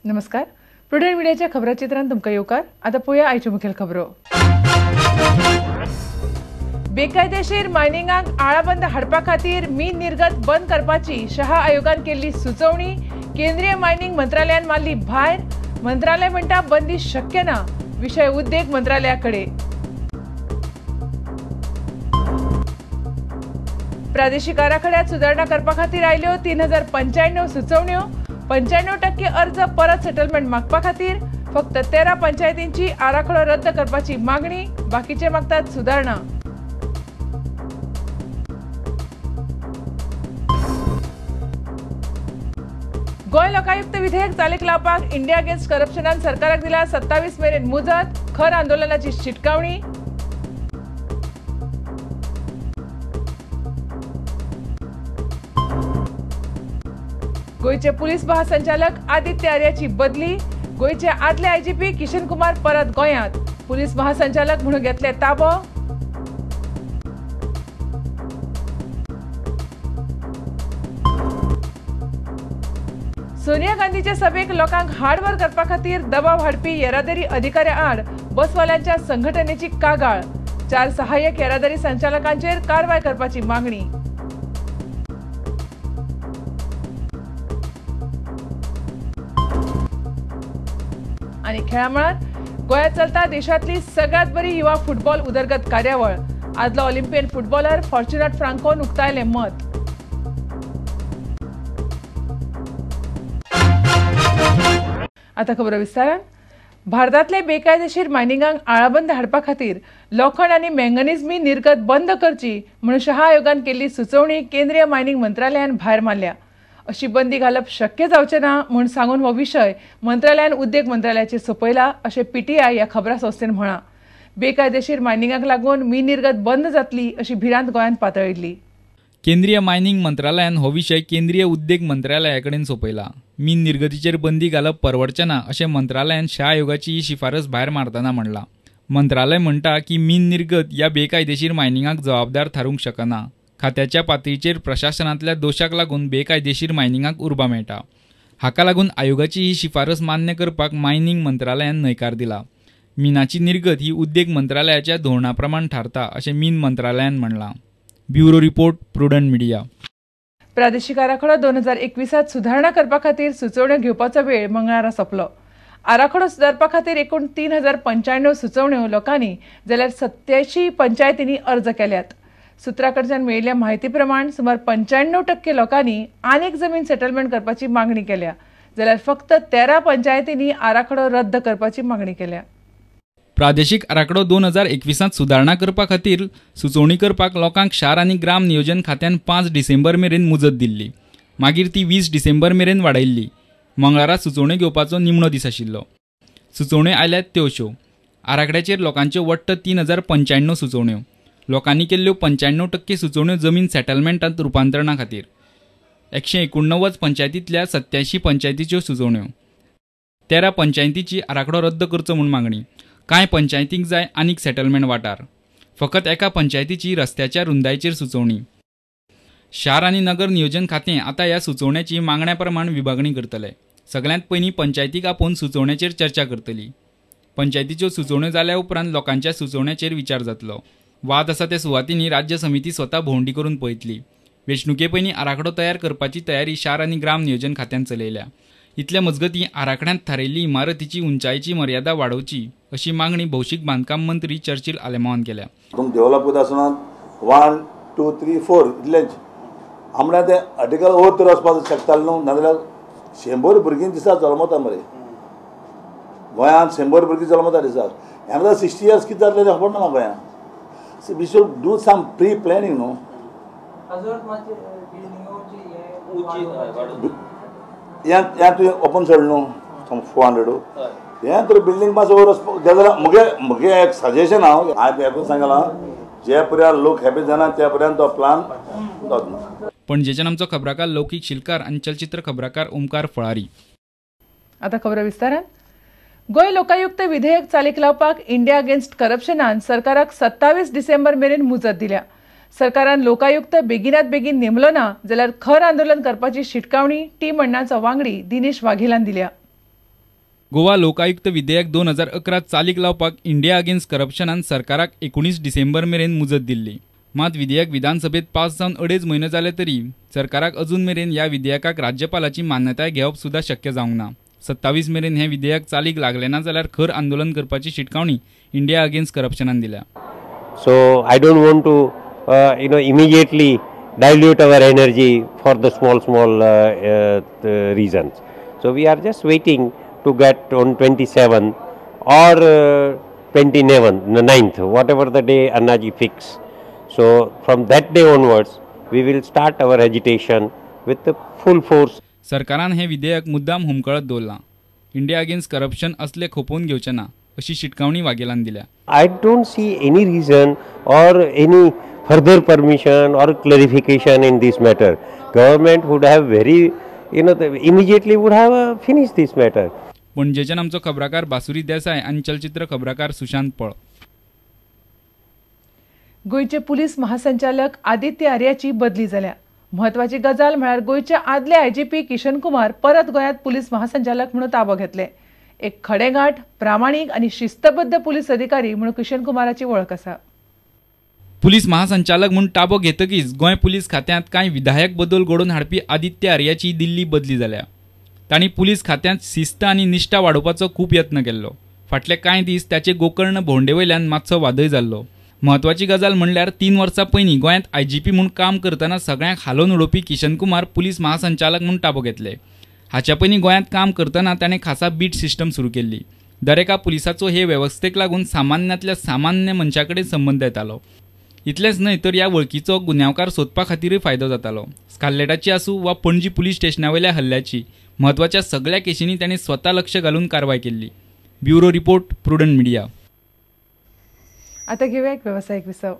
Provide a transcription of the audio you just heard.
नमस्कार, प्रुडंट मीडियाच्या खबराचित्रांत तुमकां येवकार. आतां पळोवया आयच्यो मुखेल खबरो. बेकायदेशीर मायनिंगाक आळाबंद हाडपा खातीर मीन निर्गत बंद करपाची शहा आयोगान केल्ली सुचोवणी केंद्रीय मायनिंग मंत्रालयान मारली भायर. मंत्रालय म्हणटा बंदी शक्य ना, विशय उद्देग मंत्रालया कडेन. प्रादेशिक आराखड्यात सुदारणा करपा खातीर आयल्यो 3095 सुचोवण्यो. 95% अर्ज परत सेटलमेंट मागपा खातीर फक्त 13 पंचायतींची आराखडो रद्द करपाची मागणी, बाकीचे मागतात सुदारणा. गोंय लोकायुक्त विधेयक चालीक लावपाक इंडिया अगेन्स्ट करप्शनान सरकाराक दिला 27 मेरेन मुजत, खर आंदोलनाची शिटकावणी. गोंयचे पुलीस महासंचालक आदित्य आर्याची बदली, गोंयचे आदले आयजीपी किशन कुमार परत गोंयांत, पुलीस महासंचालक म्हणून घेतले ताबो. सोनिया गांधीचे सभेक लोकांक हाडवर करपा खातीर दबाव हाडपी येरादारी अधिकाऱ्या आड बसवाल्यांच्या संघटनेची कागाळ, 4 सहाय्यक येरादारी संचालकांचेर कारवाय करपाची मागणी. आनी खेळामळार गोंयांत चलता देशांतली सगळ्यात बरी युवा फुटबॉल उदरगत कार्यावळ. आदलो ऑलिम्पियन फुटबॉलर फॉर्च्युनाट फ्रांकोन उक्तायलें मत. आतां खबरो विस्तारान. भारतांतले बेकायदेशीर मायनिंगांक आळाबंद हाडपा खातीर लोखण आनी मँगनीज मीन निर्गत बंद करची म्हूण शहा आयोगान केल्ली सुचोवणी केंद्रीय मायनिंग मंत्रालयान भायर मारल्या. अशी बंदी घालप शक्य जावचें ना म्हूण सांगून हो विशय मंत्रालयान उद्देग मंत्रालयाचेर सोंपयला अशें पीटीआय ह्या खबरां संस्थेन म्हळां. बेकायदेशीर मायनिंगाक लागून मीन निर्गत बंद जातली अशी भिरांत गोंयांत पातळिल्ली. केंद्रीय मायनिंग मंत्रालयान हो विशय केंद्रीय उद्देग मंत्रालया कडेन सोंपयला. मीन निर्गतीचेर बंदी घालप परवडचें ना अशें मंत्रालयान शहा आयोगाची ही शिफारस भायर मारतना म्हणलां. मंत्रालय म्हणटा की मीन निर्गत ह्या बेकायदेशीर मायनिंगाक जबाबदार थारूंक शकना. खात्याच्या पातळीचेर प्रशासनांतल्या दोशाक लागून बेकायदेशीर मायनिंगाक उर्बा मेळटा. हाका लागून आयोगाची ही शिफारस मान्य करपाक मायनिंग मंत्रालयान न्हयकार दिला. मिनाची निर्गत ही उद्देग मंत्रालयाच्या धोरणा प्रमाण थारता अशें मीन मंत्रालयान म्हणलां. Bureau report, Prudent Media. प्रादेशिक आराखडो 2021 सुदारणा करपा खातीर सुचोवण्यो घेवपाचो वेळ मंगळारा सोंपलो. आराखडो सुदारपा खातीर एकूण 3095 सुचोवण्यो लोकांनी जाल्यार 87 पंचायतींनी अर्ज केल्यात. सुत्रा कडच्यान मेळिल्ल्या म्हायती प्रमाण सुमार 95% लोकांनी आनीक जमीन सेटलमेंट करपाची मागणी केल्या, जाल्यार फक्त 13 पंचायतींनी आराखडो रद्द करपाची मागणी केल्या. प्रादेशिक आराखडो 2021 सुदारणा करपा खातीर सुचोवणी करपाक लोकांक शार आनी ग्राम नियोजन खात्यान 5 डिसेंबर मेरेन मुजत दिल्ली. मागीर ती 20 डिसेंबर मेरेन वाडयल्ली. मंगळारा सुचोवण्यो घेवपाचो निमणो दीस आशिल्लो. सुचोवण्यो आयल्यात त्यो अश्यो. आराखड्याचेर लोकांच्यो वट्ट 3095 सुचोवण्यो. लोकांनी केल्ल्यो 95% सुचोवण्यो जमीन सेटलमेंटांत रुपांतरणा खातीर. 189 पंचायतींतल्या 87 पंचायतीच्यो सुचोवण्यो. 13 पंचायतींची आराखडो रद्द करचो म्हूण मागणी. कांय पंचायतींक जाय आनीक सेटलमेंट वाठार. फकत एका पंचायतीची रस्त्याच्या रुंदायेचेर सुचोवणी. शार आनी नगर नियोजन खातें आतां ह्या सुचोवण्याची मागण्या प्रमाण विभागणी करतले. सगळ्यांत पयलीं पंचायतीक आपोवन सुचोवण्याचेर चर्चा करतली. पंचायतीच्यो सुचोवण्यो जाल्या उपरांत लोकांच्या सुचोवण्याचेर विचार जातलो. वाद आसा त्या सुवातींनी राज्य समिती स्वता भोंवडी करून पळयतली. वेंचणुके पयलीं आराखडो तयार करपाची तयारी शार आनी ग्राम नियोजन खात्यान चलयल्या. इतल्या मजगतीं आराखड्यांत थारयल्ली इमारतीची उंचायेची मर्यादा वाडोवची अशी मागणी भौशीक बांदकाम मंत्री चर्चिल आलेमावान केल्या. तुमी डेव्हलप करता आसतना 1 2 3 4 इतलेंच आमकां तें आर्टिकल वयर तर वचपाक शकतालें न्हू, नाजाल्यार 100 भुरगीं दिसा जल्मता मरे गोंयांत, 100 भुरगीं जल्मता दिसाक. एनदर 60 इयर्स कितें जातलें तें खबर ना म्हाका. हें we should do some pre planning न्हू. हें तुवें ओपन सोडलें न्हू 400 हें तर बिल्डींग मातसो वयर वचपाक जाल्यार म्हगे म्हगे एक सजेशन हांव हांवें एकूच सांगलां, जे पर्यंत लोक हॅपी जाना त्या पर्यंत तो प्लान जातना. पणजेच्यान आमचो खबराकार लौकीक शिलकार आनी चलचित्र खबराकार ओमकार फळारी. आता खबर विस्तारान. गोंय लोकायुक्त विधेयक चालीक लावपाक इंडिया अगेन्स्ट करप्शनान सरकाराक 27 डिसेंबर मेरेन मुजत दिल्या. सरकारान लोकायुक्त बेगिनात बेगीन नेमलो ना जाल्यार खर आंदोलन करपाची शिटकावणी टीम अण्णाचो वांगडी दिनेश वाघेलान दिल्या. गोवा लोकायुक्त विधेयक 2011 चालीक लावपाक इंडिया अगेन्स्ट करप्शनान सरकाराक 19 डिसेंबर मेरेन मुजत दिल्ली. मात विधेयक विधानसभेत पास जावन 2.5 म्हयने जाले तरी सरकाराक अजून मेरेन ह्या विधेयकाक राज्यपालाची मान्यताय घेवप सुद्दां शक्य जावंक ना. 27 मेरेन हें विधेयक चालीक लागलें ना जाल्यार खर आंदोलन करपाची शिटकावणी इंडिया अगेन्स्ट करप्शनान दिल्या. So I don't want to immediately dilute our energy for the small reasons. So we are just waiting to get on 27 or 29th, whatever the day Annaji fix. So from that day onwards, we will start our agitation with the full force. सरकारान हे विधेयक मुद्दाम हुमकळत दवरलां. India against corruption असले खोपोवन घेवचें ना अशी शिटकावणी वाघेलान दिल्या. I don't see any reason or any further permission or clarification in this matter. Government would have very, immediately would have finished this matter. पणजेच्यान आमचो खबराकार बासुरी देसाय आनी चलचित्र खबराकार सुशांत पळ. गोंयचे पुलीस महासंचालक आदित्य आर्याची बदली जाल्या. म्हत्वाची गजाल म्हळ्यार गोंयचे आदले IGP Kishan Kumar परत गोंयांत पुलीस महासंचालक म्हणून ताबो घेतले. एक खडेगांठ, प्रामाणीक आनी शिस्तबद्ध पुलीस अधिकारी म्हणून किशन कुमाराची वळख आसा. पुलीस महासंचालक म्हूण ताबो घेतकीच गोंय पुलीस खात्यांत कांय विधायक बदल घडोवन हाडपी आदित्य आर्याची दिल्ली बदली जाल्या. तांणी पुलीस खात्यांत शिस्त आनी निश्ठा वाडोवपाचो खूब यत्न केल्लो. फाटले कांय दीस ताचे गोकर्ण भोंवडे वयल्यान मातसो वादय जाल्लो. म्हत्वाची गजाल म्हणल्यार 3 वर्सां पयलीं गोंयांत IGP म्हूण काम करतना सगळ्यांक हालोवन उडोवपी किशन कुमार पुलीस महासंचालक म्हूण ताबो घेतले. हाच्या पयलीं गोंयांत काम करतना ताणें खासा बीट सिस्टम सुरू केल्ली. दरेका पुलिसाचो हे वेवस्थेक लागून सामान्यांतल्या सामान्य मनशा कडेन संबंद येतालो. इतलेंच न्हय तर ह्या वळखीचो गुन्यांवकार सोदपा खातीरूय फायदो जातालो. स्कारलेटाची आसूं वा पणजी पुलीस स्टेशना वयल्या हल्ल्याची, म्हत्वाच्या सगळ्या केशींनी ताणें स्वता लक्ष घालून कारवाय केल्ली. Bureau report, Prudent Media. आता घेऊया एक व्यावसायिक विसव.